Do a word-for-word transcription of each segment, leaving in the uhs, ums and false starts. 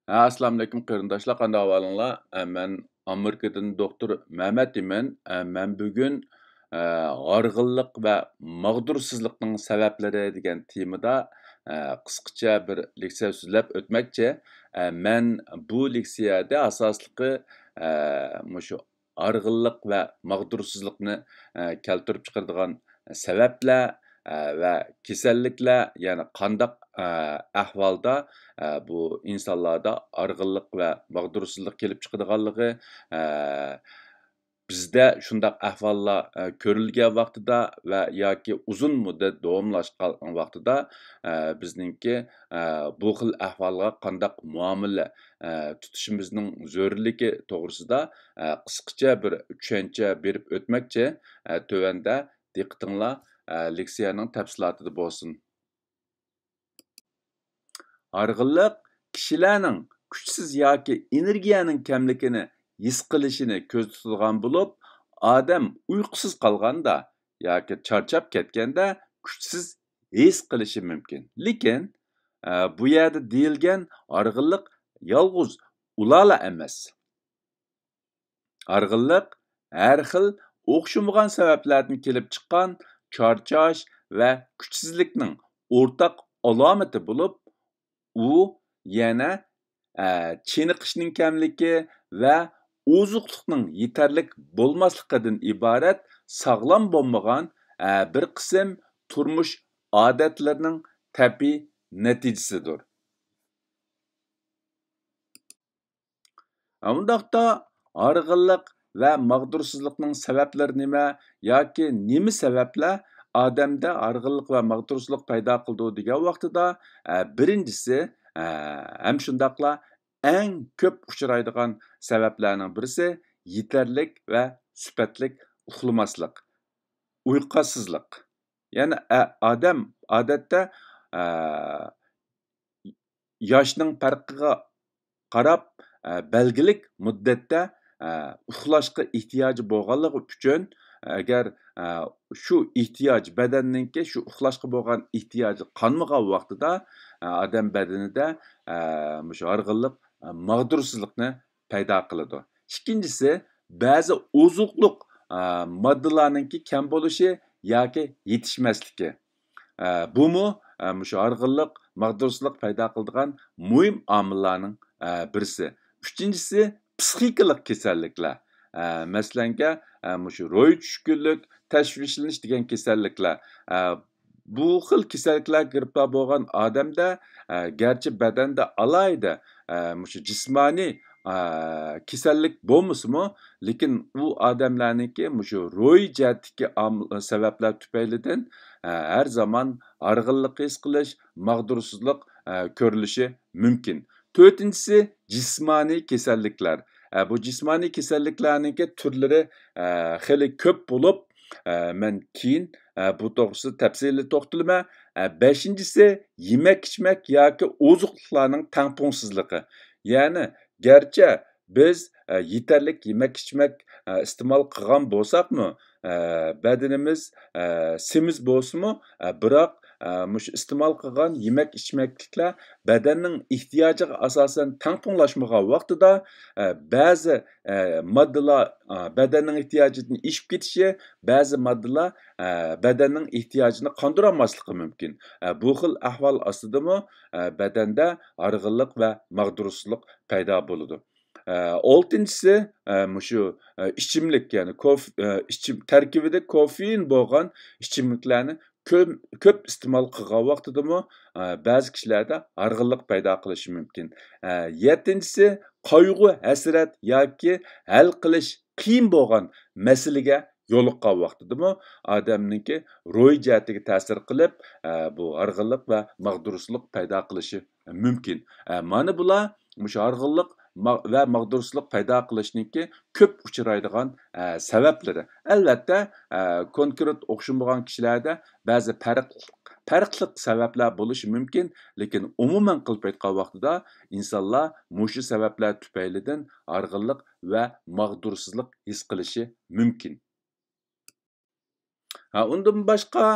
ھە، ئەسسالامۇئەلەيكۇم قېرىنداشلار، قانداق ئەھۋالىڭلار؟ ئە، مەن ئامېرىكىدىن دوختۇر مەمەت ئىمىن. ئە، مەن بۈگۈن، ئە، ھارغىنلىق ۋە ماغدۇرسىزلىقنىڭ سەۋەبلىرى دېگەن تېمىدا، ئە، قىسقىچە بىر لېكسىيە سۆزلەپ ئۆتمەكچى. ئە، مەن بۇ لېكسىيەدە ئاساسلىقى، ئە، مۇشۇ ھارغىنلىق ۋە ماغدۇرسىزلىقنى، ئە، كەلتۈرۈپ چىقىرىدىغان سەۋەبلەر، ئە، ۋە كېسەللىكلەر، يەنى قانداق، ئە، ئەھۋالدا، ئە، بۇ ئىنسانلاردا ھارغىنلىق ۋە ماغدۇرسىزلىق كېلىپ چىقىدىغانلىقى، ئە، بىزدە شۇنداق ئەھۋاللار، ئە، كۆرۈلگەن ۋاقتىدا ۋە ياكى ئۇزۇن مۇددەت داۋاملاشقان ۋاقتىدا، ئە، بىزنىڭكى، ئە، بۇ خىل ئەھۋالغا قانداق مۇئامىلە، ئە، تۇتۇشىمىزنىڭ زۆرۈرلۈكى توغرىسىدا، ئە، قىسقىچە بىر چۈشەنچە بېرىپ ئۆتمەكچى. ئە، تۆۋەندە دىققىتىڭلار، ئە، لېكسىيەنىڭ تەپسىلاتىدا بولسۇن. ھارغىنلىق كىشىلەرنىڭ كۈچسىز ياكى ئېنېرگىيەنىڭ كەملىكىنى ھېس قىلىشىنى كۆزدە تۇتىدىغان بولۇپ، ئادەم ئۇيقۇسىز قالغاندا ياكى چارچاپ كەتكەندە كۈچسىز ھېس قىلىشى مۇمكىن. لېكىن، ئە، بۇ يەردە دېيىلگەن ھارغىنلىق يالغۇز ئۇلارلا ئەمەس. ھارغىنلىق ھەر خىل ئوخشىمىغان سەۋەبلەردىن كېلىپ چىققان چارچاش ۋە كۈچسىزلىكنىڭ ئورتاق ئالامىتى بولۇپ، ئۇ يەنە، ئە، چېنىقىشنىڭ كەملىكى ۋە ئوزۇقلۇقنىڭ يېتەرلىك بولماسلىقىدىن ئىبارەت ساغلام بولمىغان، ئە، بىر قىسىم تۇرمۇش ئادەتلىرىنىڭ تەبىئىي نەتىجىسىدۇر. ئۇنداقتا ھارغىنلىق ۋە ماغدۇرسىزلىقنىڭ سەۋەبلىرى نېمە ياكى نېمە سەۋەبلەر ئادەمدە ھارغىنلىق ۋە ماغدۇرسىزلىق پەيدا قىلىدۇ دېگەن ۋاقتىدا، ئە، بىرىنچىسى، ئە، ھەم شۇنداقلا ئەڭ كۆپ ئۇچرايدىغان سەۋەبلەرنىڭ بىرسى يېتەرلىك ۋە سۈپەتلىك ئۇخلىماسلىق، ئۇيقۇسىزلىق. يەنى، ئە، ئادەم ئادەتتە، ئە، ياشنىڭ پەرقىگە قاراپ، ئە، بەلگىلىك مۇددەتتە، ئە، ئۇخلاشقا ئېھتىياجى بولغانلىقى ئۈچۈن، ئەگەر، ئە، شۇ ئېھتىياج، بەدەننىڭكى شۇ ئۇخلاشقا بولغان ئېھتىياجى قانمىغان ۋاقتىدا، ئە، ئادەم بەدىنىدە، ئە، مۇشۇ ھارغىنلىق، ئە، ماغدۇرسىزلىقنى پەيدا قىلىدۇ. ئىككىنچىسى، بەزى ئوزۇقلۇق، ئە، ماددىلارنىڭكى كەم بولۇشى ياكى يېتىشمەسلىكى. ئە، بۇمۇ، ئە، مۇشۇ ھارغىنلىق، ماغدۇرسىزلىق پەيدا قىلىدىغان مۇھىم ئامىللارنىڭ، ئە، بىرسى. ئۈچىنچىسى، پسىخىكىلىق كېسەللىكلەر. ئە، مەسىلەنگە، ئە، مۇشۇ روھىي چۈشكۈنلۈك، تەشۋىشلىنىش دېگەن كېسەللىكلەر. ئە، بۇ خىل كېسەللىكلەرگە گىرىپتار بولغان ئادەمدە، ئە، گەرچە بەدەندە ئالاھىدە، ئە، مۇشۇ جىسمانىي، ئە، كېسەللىك بولمىسىمۇ، لېكىن ئۇ ئادەملەرنىڭكى مۇشۇ روھىي جەھەتتىكى ئام-، سەۋەبلەر تۈپەيلىدىن، ئە، ھەر زامان ھارغىنلىق ھېس قىلىش، ماغدۇرسىزلىق، ئە، كۆرۈلۈشى مۇمكىن. تۆتىنچىسى، جىسمانىي كېسەللىكلەر. ئە، بۇ جىسمانىي كېسەللىكلەرنىڭكى تۈرلىرى، ئە، خېلى كۆپ بولۇپ، ئە، مەن كېيىن، ئە، بۇ توغرىسىدا تەپسىلىي توختىلىمەن. ئە، بەشىنچىسى، يېمەك-ئىچمەك ياكى ئوزۇقلۇقلارنىڭ تەڭپۇڭسىزلىقى. يەنى، گەرچە بىز، ئە، يېتەرلىك يېمەك-ئىچمەك، ئە، ئىستېمال قىلغان بولساقمۇ، ئە، بەدىنىمىز، ئە، سېمىز بولسىمۇ، ئە، بىراق، ئە، مۇشۇ ئىستېمال قىلغان يېمەك-ئىچمەكلىكلەر بەدەننىڭ ئېھتىياجىغا ئاساسەن تەڭپۇڭلاشمىغان ۋاقتىدا، ئە، بەزى، ئە، ماددىلار، ئە، بەدەننىڭ ئېھتىياجىدىن ئېشىپ كېتىشى، بەزى ماددىلار، ئە، بەدەننىڭ ئېھتىياجىنى قاندۇرالماسلىقى مۇمكىن. ئە، بۇ خىل ئەھۋال ئاستىدىمۇ، ئە، بەدەندە ھارغىنلىق ۋە ماغدۇرسىزلىق پەيدا بولىدۇ. ئە، ئالتىنچىسى، ئە، مۇشۇ، ئە، ئىچىملىك، يەنى كوف-، ئە، ئىچىم-، تەركىبىدە كوفېئىن بولغان ئىچىملىكلەرنى كۆم-، كۆپ ئىستېمال قىلغان ۋاقتىدىمۇ، ئە، بەزى كىشىلەردە ھارغىنلىق پەيدا قىلىشى مۇمكىن. ئە، يەتتىنچىسى، قايغۇ، ھەسرەت ياكى ھەل قىلىش قىيىن بولغان مەسىلىگە يولۇققان ۋاقتىدىمۇ ئادەمنىڭكى روھىي جەھەتتىگە تەسىر قىلىپ، ئە، بۇ ھارغىنلىق ۋە ماغدۇرسىزلىق پەيدا قىلىشى مۇمكىن. ئە، مانا بۇلار مۇشۇ ھارغىنلىق ما-، ۋە ماغدۇرسىزلىق پەيدا قىلىشنىڭكى كۆپ ئۇچرايدىغان، ئە، سەۋەبلىرى. ئەلۋەتتە، ئە، كونكرېت ئوخشىمىغان كىشىلەردە بەزى پەرق-، پەرقلىق سەۋەبلەر بولۇشى مۇمكىن، لېكىن ئومۇمەن قىلىپ ئېيتقان ۋاقتىدا ئىنسانلار مۇشۇ سەۋەبلەر تۈپەيلىدىن ھارغىنلىق ۋە ماغدۇرسىزلىق ھېس قىلىشى مۇمكىن. ھە، ئۇندىن باشقا،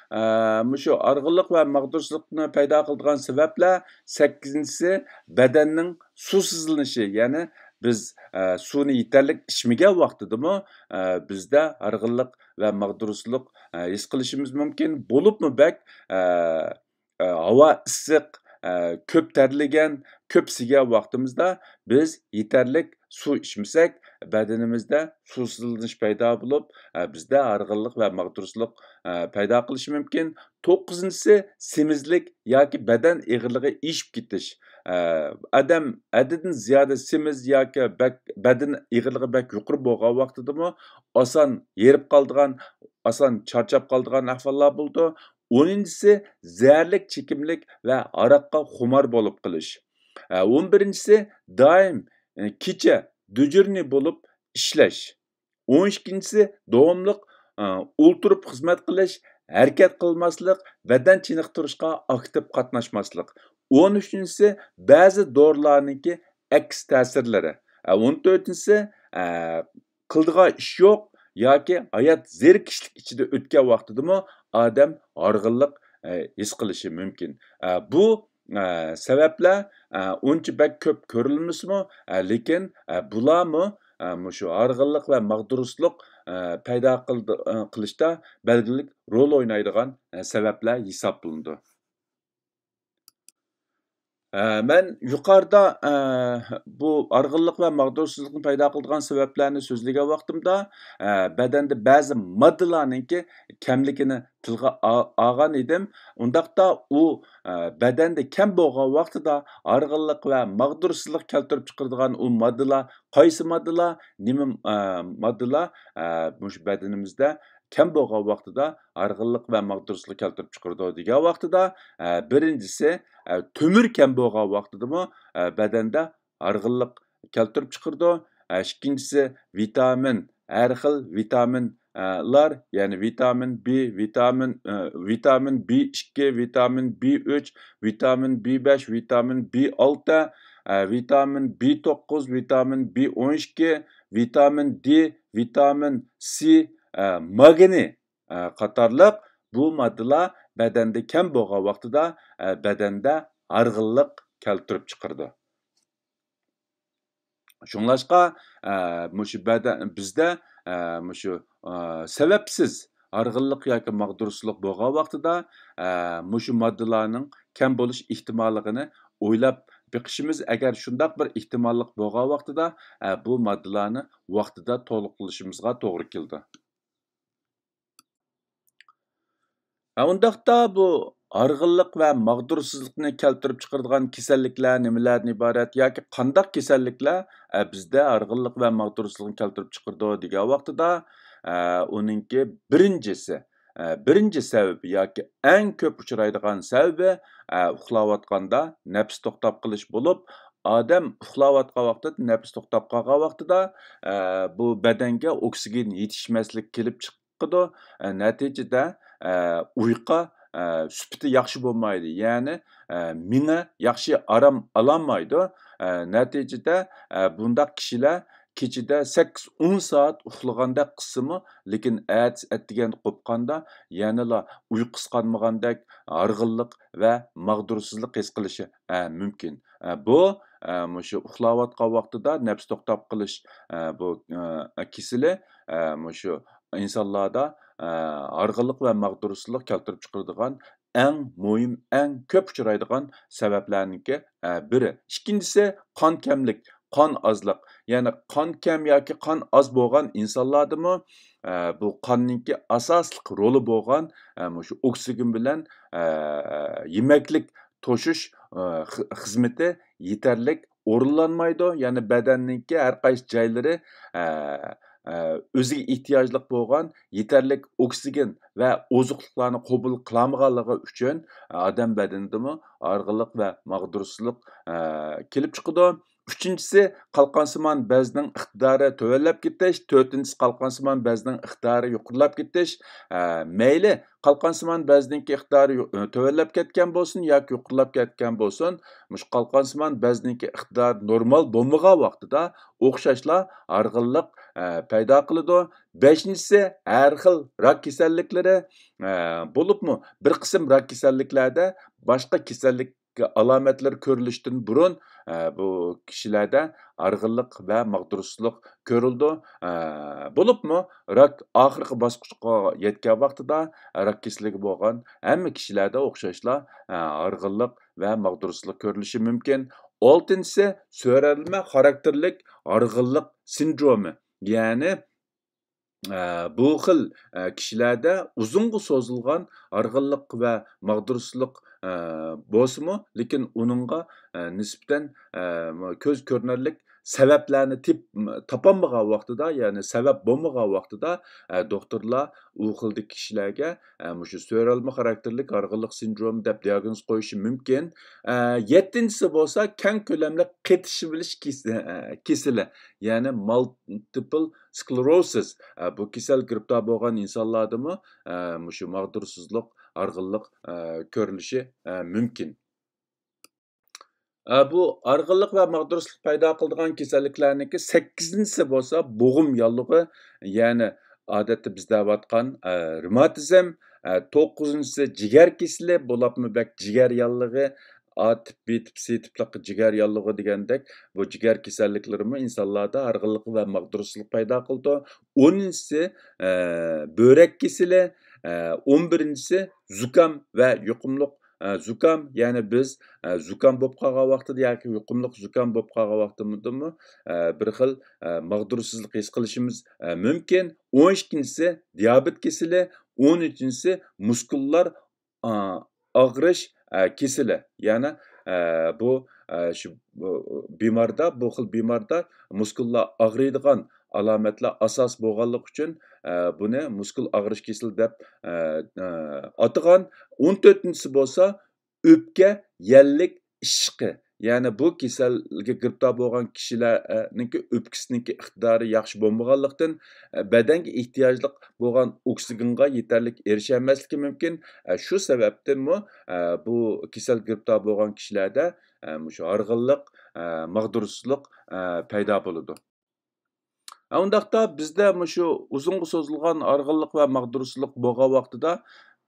ئە، مۇشۇ ھارغىنلىق ۋە ماغدۇرسىزلىقنى پەيدا قىلىدىغان سەۋەبلەر، سەككىزىنچىسى، بەدەننىڭ سۇسىزلىنىشى. يەنى بىز، ئە، سۇنى يېتەرلىك ئىچمىگەن ۋاقتىدىمۇ، ئە، بىزدە ھارغىنلىق ۋە ماغدۇرسىزلىق، ئە، ھېس قىلىشىمىز مۇمكىن. بولۇپمۇ بەك، ئە، ئە، ھاۋا ئىسسىق، ئە، كۆپ تەرلىگەن، كۆپ ئىسسىگەن ۋاقتىمىزدا بىز يېتەرلىك سۇ ئىچمىسەك، بەدىنىمىزدە سۇسىزلىنىش پەيدا بولۇپ، ئە، بىزدە ھارغىنلىق ۋە ماغدۇرسىزلىق، ئە، پەيدا قىلىشى مۇمكىن. توققۇزىنچىسى، سېمىزلىك ياكى بەدەن ئېغىرلىقى ئېشىپ كېتىش. ئە، ئادەم ھەددىدىن زىيادە سېمىز ياكى بەك، بەدەن ئېغىرلىقى بەك يۇقىرى بولغان ۋاقتىدىمۇ ئاسان ھېرىپ قالىدىغان، ئاسان چارچاپ قالىدىغان ئەھۋاللار بولىدۇ. ئونىنچىسى، زەھەرلىك چېكىملىك ۋە ھاراققا خۇمار بولۇپ قېلىش. ئە، ئون بىرىنچىسى، دائىم، ئە، كېچە دۈجۈرنى بولۇپ ئىشلەش. ئون ئىككىنچىسى، داۋاملىق، ئە، ئولتۇرۇپ خىزمەت قىلىش، ھەرىكەت قىلماسلىق، بەدەن چېنىقتۇرۇشقا ئاكتىپ قاتناشماسلىق. ئون ئۈچىنچىسى، بەزى دورىلارنىڭكى ئەكس تەسىرلىرى. ئە، ئون تۆتىنچىسى، ئە، قىلىدىغان ئىش يوق ياكى ھايات زېرىكىشلىك ئىچىدە ئۆتكەن ۋاقتىدىمۇ ئادەم ھارغىنلىق، ئە، ھېس قىلىشى مۇمكىن. ئە، بۇ، ئە، سەۋەبلەر، ئە، ئۇنچە بەك كۆپ كۆرۈلمىسىمۇ، ئە، لېكىن، ئە، بۇلارمۇ، ئە، مۇشۇ ھارغىنلىق ۋە ماغدۇرسىزلىق، ئە، پەيدا قىلدى-، ئە، قىلىشتا بەلگىلىك رول ئوينايدىغان، ئە، سەۋەبلەر ھېسابلىنىدۇ. ئە، مەن يۇقىرىدا، ئە، بۇ ھارغىنلىق ۋە ماغدۇرسىزلىقنى پەيدا قىلىدىغان سەۋەبلەرنى سۆزلىگەن ۋاقتىمدا، ئە، بەدەندە بەزى ماددىلارنىڭكى كەملىكىنى تىلغا ئا-، ئالغان ئىدىم. ئۇنداقتا ئۇ، ئە، بەدەندە كەم بولغان ۋاقتىدا ھارغىنلىق ۋە ماغدۇرسىزلىق كەلتۈرۈپ چىقىرىدىغان ئۇ ماددىلار قايسى ماددىلار، نېمە، ئە، ماددىلار، ئە، مۇشۇ بەدىنىمىزدە كەم بولغان ۋاقتىدا ھارغىنلىق ۋە ماغدۇرسىزلىق كەلتۈرۈپ چىقىرىدۇ دېگەن ۋاقتىدا، ئە، بىرىنچىسى، ئە، تۆمۈر كەم بولغان ۋاقتىدىمۇ، ئە، بەدەندە ھارغىنلىق كەلتۈرۈپ چىقىرىدۇ. ئە، ئىككىنچىسى، ۋىتامىن، ھەر خىل ۋىتامىن، ئە، لار، يەنى ۋىتامىن بى، ۋىتامىن، ئە، ۋىتامىن بى ئىككى، ۋىتامىن بى ئۈچ، ۋىتامىن بى بەش، ۋىتامىن بى ئالتە، ئە، ۋىتامىن بى توققۇز، ۋىتامىن بى ئون ئىككى، ۋىتامىن دې، ۋىتامىن سى، ئە، ماگنىي، ئە، قاتارلىق بۇ ماددىلار بەدەندە كەم بولغان ۋاقتىدا، ئە، بەدەندە ھارغىنلىق كەلتۈرۈپ چىقىرىدۇ. شۇڭلاشقا، ئە، مۇشۇ بەدەن، بىزدە، ئە، مۇشۇ، ئە، سەۋەبسىز ھارغىنلىق ياكى ماغدۇرسىزلىق بولغان ۋاقتىدا، ئە، مۇشۇ ماددىلارنىڭ كەم بولۇش ئېھتىماللىقىنى ئويلاپ بېقىشىمىز، ئەگەر شۇنداق بىر ئېھتىماللىق بولغان ۋاقتىدا، ئە، بۇ ماددىلارنى ۋاقتىدا تولۇقلىشىمىزغا توغرا كېلىدۇ. ھە، ئۇنداقتا بۇ ھارغىنلىق ۋە ماغدۇرسىزلىقنى كەلتۈرۈپ چىقىرىدىغان كېسەللىكلەر نېمىلەردىن ئىبارەت ياكى قانداق كېسەللىكلەر، ئە، بىزدە ھارغىنلىق ۋە ماغدۇرسىزلىقنى كەلتۈرۈپ چىقىرىدۇ دېگەن ۋاقتىدا، ئە، ئۇنىڭكى بىرىنچىسى، ئە، بىرىنچى سەۋەبى ياكى ئەڭ كۆپ ئۇچرايدىغان سەۋەبى، ئە، ئۇخلاۋاتقاندا نەپىس توختاپ قېلىش بولۇپ، ئادەم ئۇخلاۋاتقان ۋاقتىدا، نەپىس توختاپ قالغان ۋاقتىدا، ئە، بۇ بەدەنگە ئوكسىگېن يېتىشمەسلىك كېلىپ چىقىدۇ. ئە، نەتىجىدە، ئە، ئۇيقۇ، ئە، سۈپىتى ياخشى بولمايدۇ. يەنى، ئە، مېڭە ياخشى ئارام ئالالمايدۇ. ئە، نەتىجىدە، ئە، بۇنداق كىشىلەر كېچىدە سەككىز، ئون سائەت ئۇخلىغاندەك قىلسىمۇ، لېكىن ئەتىسى ئەتىگەندە قوپقاندا يەنىلا ئۇيقۇسى قانمىغاندەك، ھارغىنلىق ۋە ماغدۇرسىزلىق ھېس قىلىشى، ئە، مۇمكىن. ئە، بۇ، ئە، مۇشۇ ئۇخلاۋاتقان ۋاقتىدا نەپىس توختاپ قېلىش، ئە، بۇ، ئە، كېسىلى، ئە، مۇشۇ ئىنسانلاردا، ئە، ھارغىنلىق ۋە ماغدۇرسىزلىق كەلتۈرۈپ چىقىرىدىغان ئەڭ مۇھىم، ئەڭ كۆپ ئۇچرايدىغان سەۋەبلەرنىڭكى، ئە، بىرى. ئىككىنچىسى، قان كەملىك، قان ئازلىق. يەنى قان كەم ياكى قان ئاز بولغان ئىنسانلاردىمۇ، ئە، بۇ قاننىڭكى ئاساسلىق رولى بولغان، ئە، مۇشۇ ئوكسىگېن بىلەن، ئە، يېمەكلىك توشۇش، ئە، خى-، خىزمىتى يېتەرلىك ئورۇنلانمايدۇ. يەنى بەدەننىڭكى ھەر قايسى جايلىرى، ئە، ئە، ئۆزىگە ئېھتىياجلىق بولغان يېتەرلىك ئوكسىگېن ۋە ئوزۇقلۇقلارنى قوبۇل قىلالمىغانلىقى ئۈچۈن ئادەم بەدىنىدىمۇ ھارغىنلىق ۋە ماغدۇرسىزلىق، ئە، كېلىپ چىقىدۇ. ئۈچىنچىسى، قالقانسىمان بەزنىڭ ئىقتىدارى تۆۋەنلەپ كېتىش. تۆتىنچىسى، قالقانسىمان بەزنىڭ ئىقتىدارى يۇقىرىلاپ كېتىش. ئە، مەيلى، قالقانسىمان بەزنىڭكى ئىقتىدارى يۇ-، ئە، تۆۋەنلەپ كەتكەن بولسۇن ياكى يۇقىرىلاپ كەتكەن بولسۇن، مۇشۇ قالقانسىمان بەزنىڭكى ئىقتىدارى نورمال بولمىغان ۋاقتىدا ئوخشاشلا ھارغىنلىق، ئە، پەيدا قىلىدۇ. بەشىنچىسى، ھەر خىل راك كېسەللىكلىرى، ئە، بولۇپمۇ بىر قىسىم راك كېسەللىكلەردە باشقا كېسەللىك ئالامەتلىرى كۆرۈلۈشتىن بۇرۇن، ئە، بۇ كىشىلەردە ھارغىنلىق ۋە ماغدۇرسىزلىق كۆرۈلىدۇ. ئە، بولۇپمۇ راك ئاخىرقى باسقۇچقا يەتكەن ۋاقتىدا راك كېسىلىگە بولغان ھەممە كىشىلەردە ئوخشاشلا، ئە، ھارغىنلىق ۋە ماغدۇرسىزلىق كۆرۈلۈشى مۇمكىن. ئالتىنچىسى، سۆرەلمە خاراكتېرلىك ھارغىنلىق سىندرومى، يەنى ئە، بۇ خىل، ئە، كىشىلەردە ئۇزۇنغا سوزۇلغان ھارغىنلىق ۋە ماغدۇرسىزلىق، ئە، بولسىمۇ، لېكىن ئۇنىڭغا، ئە، نىسبەتەن، ئە، كۆز كۆرۈنەرلىك سەۋەبلەرنى تېپ-، تاپالمىغان ۋاقتىدا، يەنى سەۋەب بولمىغان ۋاقتىدا، ئە، دوختۇرلار ئۇ خىلدىكى كىشىلەرگە، ئە، مۇشۇ سۆرەلمە خاراكتېرلىك ھارغىنلىق سىندرومى دەپ دىئاگنوز قويۇشى مۇمكىن. ئە، يەتتىنچىسى بولسا كەڭ كۆلەملىك قېتىشىۋېلىش كېسە-، ئە، كېسىلى، يەنى مالتىپل سكلېروسىس، ئە، بۇ كېسەل گىرىپتار بولغان ئىنسانلاردىمۇ، ئە، مۇشۇ ماغدۇرسىزلىق، ھارغىنلىق، ئە، كۆرۈلۈشى، ئە، مۇمكىن. ئە، بۇ ھارغىنلىق ۋە ماغدۇرسىزلىق پەيدا قىلىدىغان كېسەللىكلەرنىڭكى سەككىزىنچىسى بولسا بوغۇم ياللۇغى، يەنى ئادەتتە بىز دەۋاتقان، ئە، رېماتىزم، ئە، توققۇزىنچىسى جىگەر كېسىلى، بولۇپمۇ بەك جىگەر ياللۇغى، ئا تىپ، بى تىپ، سى تىپلىق جىگەر ياللۇغى دېگەندەك، بۇ جىگەر كېسەللىكلىرىمۇ ئىنسانلاردا ھارغىنلىق ۋە ماغدۇرسىزلىق پەيدا قىلىدۇ. ئونىنچىسى، ئە، بۆرەك كېسىلى، ئە، ئون بىرىنچىسى زۇكام ۋە يۇقۇملۇق، ئە، زۇكام، يەنى بىز، ئە، زۇكام بولۇپ قالغان ۋاقتىدا ياكى يۇقۇملۇق زۇكام بولۇپ قالغان ۋاقتىمىزدىمۇ، ئە، بىر خىل، ئە، ماغدۇرسىزلىق ھېس قىلىشىمىز، ئە، مۇمكىن. ئون ئىككىنچىسى دىيابېت كېسىلى، ئون ئۈچىنچىسى مۇسكۇللار، ئا، ئاغرىش، ئە، كېسىلى. يەنى، ئە، بۇ، ئە، شۇ، بۇ بىماردا، بۇ خىل بىماردا مۇسكۇللار ئاغرىيدىغان ئالامەتلەر ئاساس بولغانلىقى ئۈچۈن، ئە، بۇنى مۇسكۇل ئاغرىش كېسىلى دەپ، ئە، ئە، ئاتىغان. ئون تۆتىنچىسى بولسا ئۆپكە يەللىك ئىششىقى. يەنى بۇ كېسەلگە گىرىپتار بولغان كىشىلەرنىڭكى ئۆپكىسىنىڭكى ئىقتىدارى ياخشى بولمىغانلىقتىن، بەدەنگە ئېھتىياجلىق بولغان ئوكسىگېنغا يېتەرلىك ئېرىشەلمەسلىكى مۇمكىن. شۇ سەۋەبتىنمۇ بۇ كېسەلگە گىرىپتار بولغان كىشىلەردە مۇشۇ ھارغىنلىق، ماغدۇرسىزلىق پەيدا بولىدۇ. ئە، ئۇنداقتا بىزدە مۇشۇ ئۇزۇنغا سوزۇلغان ھارغىنلىق ۋە ماغدۇرسىزلىق بولغان ۋاقتىدا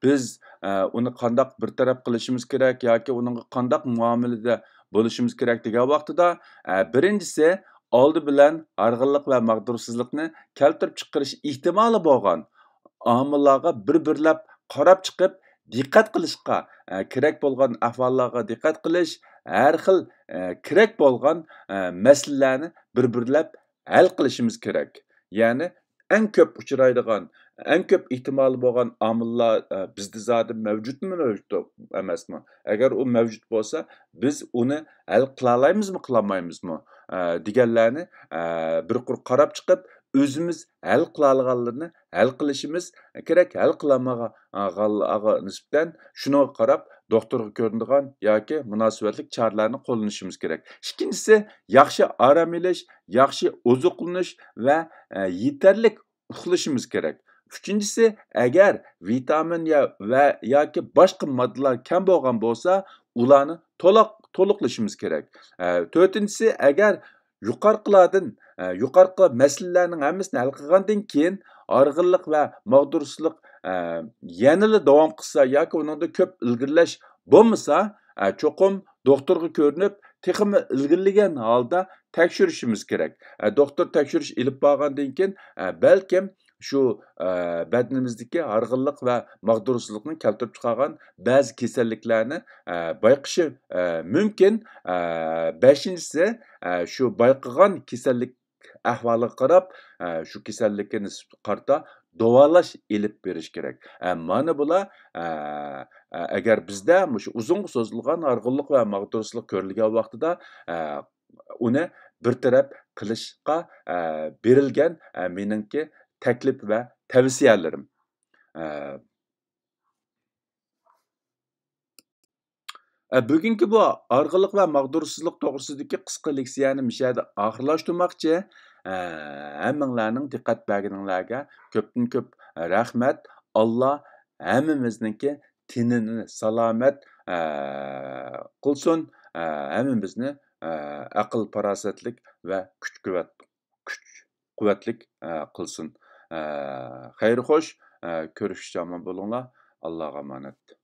بىز، ئە، ئۇنى قانداق بىر تەرەپ قىلىشىمىز كېرەك ياكى ئۇنىڭغا قانداق مۇئامىلىدە بولۇشىمىز كېرەك دېگەن ۋاقتىدا، ئە، بىرىنچىسى، ئالدى بىلەن ھارغىنلىق ۋە ماغدۇرسىزلىقنى كەلتۈرۈپ چىقىرىش ئېھتىمالى بولغان ئامىللارغا بىر-بىرلەپ قاراپ چىقىپ، دىققەت قىلىشقا، ئە، كېرەك بولغان ئەھۋاللارغا دىققەت قىلىش، ھەر خىل، ئە، كېرەك بولغان، ئە، مەسىلىلەرنى بىر-بىرلەپ ھەل قىلىشىمىز كېرەك. يەنى ئەڭ كۆپ ئۇچرايدىغان، ئەڭ كۆپ ئېھتىمالى بولغان ئامىللار، ئە، بىزدە زادى مەۋجۇتمۇ، مەۋجۇت ئەمەسمۇ؟ ئەگەر ئۇ مەۋجۇت بولسا، بىز ئۇنى ھەل قىلالايمىزمۇ، قىلالمايمىزمۇ، ئە، دېگەنلەرنى، ئە، بىر قۇر قاراپ چىقىپ، ئۆزىمىز ھەل قىلالىغانلىرىنى ھەل قىلىشىمىز كېرەك. ھەل قىلالمىغانلارغا نىسبەتەن شۇنىڭغا قاراپ دوختۇرغا كۆرۈنىدىغان ياكى مۇناسىۋەتلىك چارىلەرنى قوللىنىشىمىز كېرەك. ئىككىنچىسى، ياخشى ئارام ئېلىش، ياخشى ئوزۇقلىنىش ۋە، ئە، يېتەرلىك ئۇخلىشىمىز كېرەك. ئۈچىنچىسى، ئەگەر ۋىتامىن يا، ۋە ياكى باشقا ماددىلار كەم بولغان بولسا، ئۇلارنى تولۇق، تولۇقلىشىمىز كېرەك. ئە، تۆتىنچىسى، ئەگەر يۇقىرىقىلاردىن، ئە، يۇقىرىقى مەسىلىلەرنىڭ ھەممىسىنى ھەل قىلغاندىن كېيىن، ھارغىنلىق ۋە ماغدۇرسىزلىق، ئە، يەنىلا داۋام قىلسا ياكى ئۇنىڭدا كۆپ ئىلگىرىلەش بولمىسا، ئە، چوقۇم دوختۇرغا كۆرۈنۈپ، تېخىمۇ ئىلگىرىلىگەن ھالدا تەكشۈرۈشىمىز كېرەك. ئە، دوختۇر تەكشۈرۈش ئېلىپ بارغاندىن كېيىن، ئە، بەلكىم شۇ، ئە، بەدىنىمىزدىكى ھارغىنلىق ۋە ماغدۇرسىزلىقنى كەلتۈرۈپ چىقارغان بەزى كېسەللىكلەرنى، ئە، بايقىشى، ئە، مۇمكىن. ئە، بەشىنچىسى، ئە، شۇ بايقىغان كېسەللىك ئەھۋالىغا قاراپ، ئە، شۇ كېسەللىككە نىسبەتەن قارىتا داۋالاش ئېلىپ بېرىش كېرەك. ئە، مانا بۇلار، ئە، ئە، ئەگەر بىزدە مۇشۇ ئۇزۇنغا سوزۇلغان ھارغىنلىق ۋە ماغدۇرسىزلىق كۆرۈلگەن ۋاقتىدا، ئە، ئۇنى بىر تەرەپ قىلىشقا، ئە، بېرىلگەن، ئە، مېنىڭكى تەكلىپ ۋە تەۋسىيەلىرىم. ئە، ئە، بۈگۈنكى بۇ ئارغىنلىق ۋە ماغدۇرسىزلىق توغرىسىدىكى قىسقا لېكسىيەنى مۇشۇ يەردە ئاخىرلاشتۇرماقچى. ئە، ھەممىڭلارنىڭ دىققەت بەرگىنىڭلارگە كۆپتىن كۆپ رەھمەت. ئاللا ھەممىمىزنىڭكى تېنىنى سالامەت، ئە، قىلسۇن. ئە، ھەممىمىزنى، ئە، ئەقىل پاراسەتلىك ۋە كۈچ قۇۋۋەت، كۈچ قۇۋۋەتلىك، ئە، قىلسۇن. ئە، خەير خوش، ئە، كۆرۈشكىچە ئامان بولۇڭلار. ئاللاغا ئامانەت.